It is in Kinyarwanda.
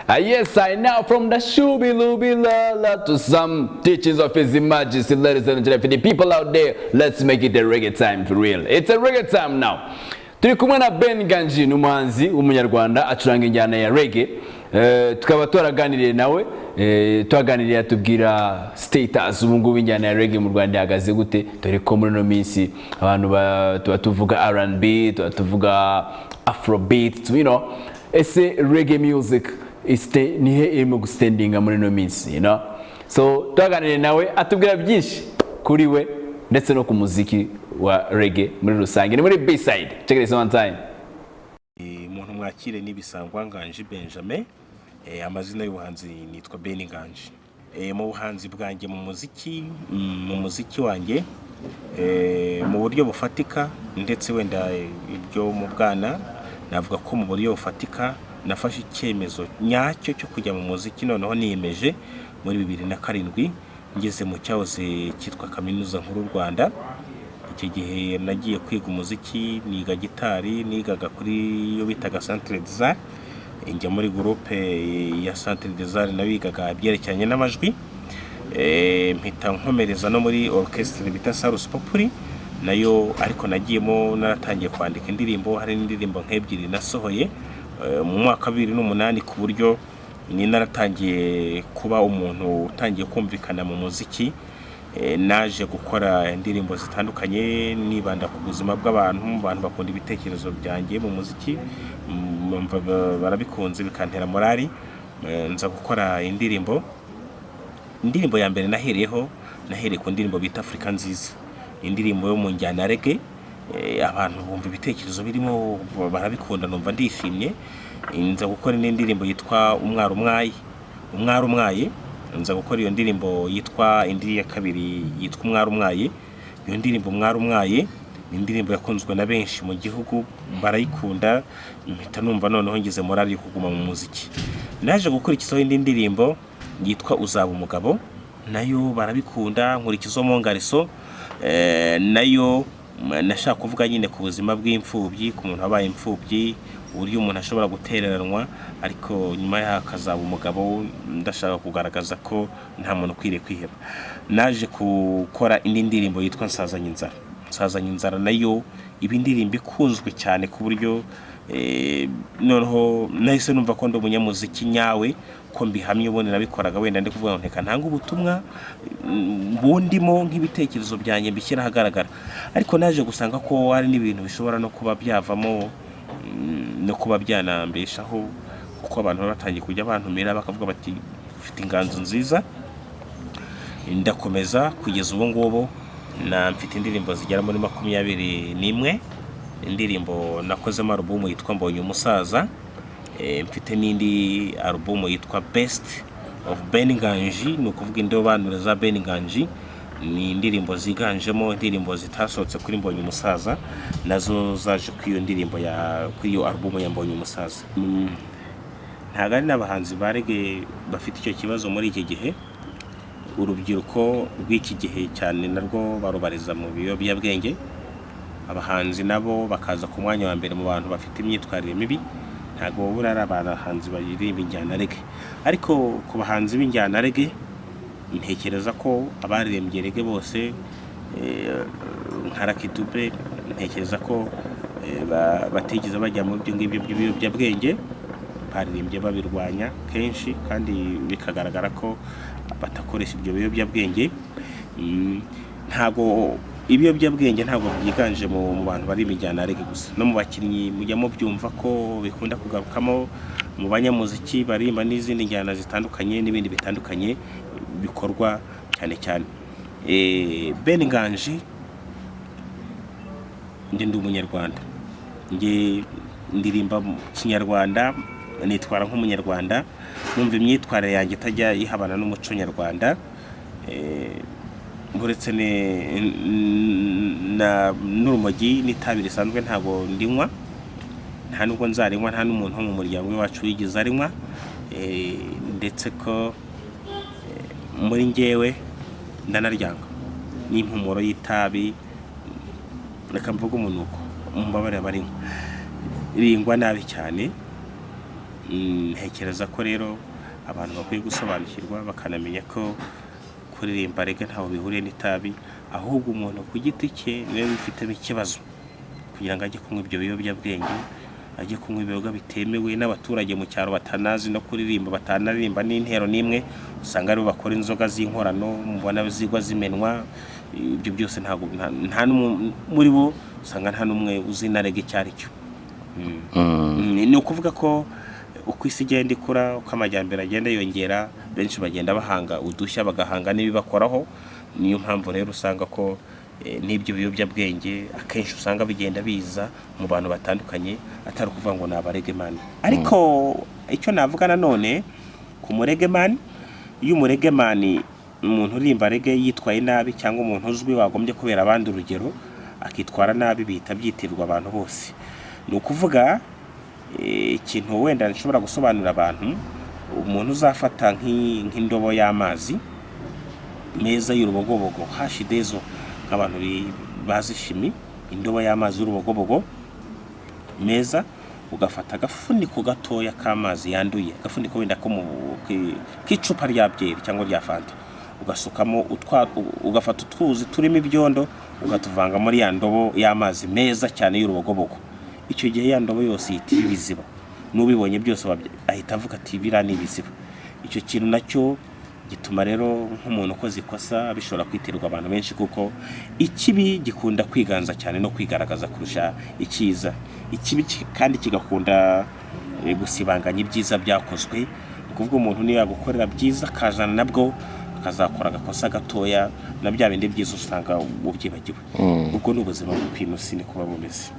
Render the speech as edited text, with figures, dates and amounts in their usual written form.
Yes, I now from the shubi lubi la la to some teachings of His Majesty, ladies and gentlemen, for the people out there, let's make it a reggae time for real. It's a reggae time now. Turi kumwe na Ben Nganji, ni umuhanzi w'Umunyarwanda acuranga injyana ya reggae. Tukaba twaraganiriye nawe, twaganiriye atubwira status ubu ngubu injyana ya reggae mu Rwanda ihagaze gute, dore ko muri ino minsi abantu tuba tuvuga R&B, tuba tuvuga Afrobeat. Ese reggae music nihe irimo gustandinga muri ino minsi? So twaganiriye nawe atubwira byinshi kuri we ndetse no ku muziki wa reggae muri rusange. Ni muri B-side. Check this one time. Umuntu mwakire n'ibisangwa Nganji Benjamin, amazina y'ubuhanzi nitwa Ben Nganji. Mu buhanzi bwanjye, mu muziki wanjye, mu buryo bufatika, ndetse wenda ibyo mu bwana, navuga ko mu buryo bufatika nafashe icyemezo nyacyo cyo kujya mu muziki noneho niyemeje muri 2007, ngeze mu cyahoze cyitwa Kaminuza Nkuru y'u Rwanda. Icyo gihe nagiye kwiga umuziki, niga gitari, nigaga kuri iyo bitaga Centre des Arts, njya muri groupe ya Centre des Arts, nabigaga ibyerekeranye n'amajwi. Mpita nkomereza no muri orchestre bita Salus Populi nayo, ariko nagiyemo naratangiye kwandika indirimbo. Hari n'indirimbo nk'ebyiri nasohoye mu mwaka wa 2008, ku buryo ni naratangiye kuba umuntu utangiye kumvikana mu muziki. Naje gukora indirimbo zitandukanye nibanda ku buzima bw'abantu. Abantu bakunda ibitekerezo byanjye mu muziki, numva barabikunze, bikantera morali. Nza gukora indirimbo. Indirimbo ya mbere nahereyeho, nahereye ku ndirimbo bita Afurika Nziza, indirimbo yo mu njyana ya reggae. Abantu bumva ibitekerezo birimo barabikunda, numva ndishimye. Nza gukora indi ndirimbo yitwa Umwari Umwayi, Umwari Umwayi. Nza gukora iyo ndirimbo yitwa, indi ya kabiri yitwa Umwari Umwayi. Iyo ndirimbo Umwari Umwayi ni indirimbo yakunzwe na benshi mu gihugu, barayikunda, mpita numva noneho ngize morali yo kuguma mu muziki. Naje gukurikizaho indi ndirimbo yitwa Uzaba Umugabo, nayo barabikunda. Nkurikizaho Mongariso, nayo nashaka kuvuga nyine ku buzima bw'imfubyi, ku muntu wabaye imfubyi, uburyo umuntu ashobora gutereranwa ariko nyuma yaho akazaba umugabo. Ndashaka kugaragaza ko nta muntu ukwiriye kwiheba. Naje gukora indi ndirimbo yitwa Nsazanye Inzara. Nsazanye Inzara nayo iba indirimbo ikunzwe cyane, ku buryo noneho nahise numva ko ndi umunyamuziki nyawe, ko mbihamye. Ubundi nabikoraga wenda ndi kuvuga ngo reka ntange ubutumwa bundimo nk'ibitekerezo byanjye mbishyira ahagaragara, ariko naje gusanga ko hari n'ibintu bishobora no kuba byavamo, no kuba byanambeshaho, kuko abantu baba batangiye kujya bantumira bakavuga bati: "Ufite inganzo nziza." Ndakomeza kugeza ubu ngubu na mfite indirimbo zigera muri 21, indirimbo nakozemo alubumu yitwa Mbonye Umusaza. Mfite n'indi alubumu yitwa Best of Ben Nganji, ni ukuvuga indobanure za Ben Nganji. Ni indirimbo ziganjemo indirimbo zitasohotse kuri Mbonye Umusaza, nazo zaje kuri iyo ndirimbo ya kuri iyo alubumu ya Mbonye Umusaza. Ntabwo ari n'abahanzi ba reggae bafite icyo kibazo muri iki gihe. Urubyiruko rw'iki gihe cyane narwo barubariza mu biyobyabwenge, abahanzi nabo bakaza ku mwanya wa mbere mu bantu bafite imyitwarire mibi. Ntabwo buriya ari abahanzi baririmba injyana reggae, ariko ku bahanzi b'injyana reggae ntekereza ko abaririmbye reggae bose, nka Lucky Dube, ntekereza ko batigeze bajya mu byo ngibyo by'ibiyobyabwenge. Baririmbye babirwanya kenshi kandi bikagaragara ko batakoresha ibyo biyobyabwenge. Ntabwo ibiyobyabwenge ntabwo byiganje mu bantu bari imijyana ya reggae gusa, no mu bakinnyi mujya mubyumva ko bikunda kugarukamo, mu banyamuziki baririmba n'izindi njyana zitandukanye n'ibindi bitandukanye bikorwa cyane cyane. Ben Nganji, njye ndi Umunyarwanda, njye ndirimba mu Kinyarwanda, nitwara nk'Umunyarwanda, numva imyitwarire yanjye itajya ihabana n'umuco nyarwanda. Uretse n'urumogi n'itabi risanzwe ntabwo ndinywa, nta nubwo nzarinywa, nta n'umuntu wo mu muryango wacu wigeze arinywa. Ndetse ko muri njyewe ndanaryanga n'impumuro y'itabi. Reka mvuge umunuko, mumbabarire abarinywa, ringwa nabi cyane. Ntekereza ko rero abantu bakwiye gusobanukirwa bakanamenya ko kuririmba reggae ntaho bihuriye n'itabi, ahubwo umuntu ku giti cye niwe wifitemo ikibazo kugira ngo ajye kunywa ibyo biyobyabwenge, ajye kunywa ibiyoga bitemewe n'abaturage mu cyaro batanazi no kuririmba, batanaririmba n'intero n'imwe. Usanga aribo bakora inzoga z'inkorano mubona zigwa zimenwa. Ibyo byose ntabwo nta n'umwe muri bo, usanga nta n'umwe uzi na reggae icyo ari cyo. Ni ukuvuga ko uko isi igenda ikura, uko amajyambere agenda yongera, benshi bagenda bahanga udushya, bagahanga n'ibibakoraho. Niyo mpamvu rero usanga ko n'ibyo biyobyabwenge akenshi usanga bigenda biza mu bantu batandukanye, atari ukuvuga ngo ni abareggae man. Ariko icyo navuga nanone ku mureggae man, iyo umureggae man, umuntu uririmba reggae, yitwaye nabi, cyangwa umuntu uzwi wagombye kubera abandi urugero akitwara nabi, bihita byitirirwa abantu bose. Ni ukuvuga ikintu wenda nshobora gusobanurira abantu, umuntu uzafata nk'indobo y'amazi meza y'urubogobogo hashidezo, nk'abantu bazi chimie, indobo y'amazi y'urubogobogo meza, ugafata agafuniko gatoya k'amazi yanduye, agafuniko wenda ko mu k'icupa rya byeri cyangwa rya fanta, ugasukamo ugafata utwuzi turimo ibyondo, ukatuvanga muri ya ndobo y'amazi meza cyane y'urubogobogo. Icyo gihe ya ndobo yose ihita iba ibiziba, n'ubibonye byose ahita avuga ati: "Biriya ni ibiziba." Icyo kintu nacyo gituma rero nk'umuntu ukoze ikosa bishobora kwitirirwa abantu benshi, kuko ikibi gikunda kwiganza cyane no kwigaragaza kurusha icyiza. Ikibi kandi kigakunda gusibanganya ibyiza byakozwe. Ni ukuvuga umuntu niyo yagukorera byiza, akazana nabwo akazakora agakosa gatoya, na bya bindi byiza usanga ubyibagiwe. Ubwo ni ubuzima bwo ku ino si, ni kuba bumeze.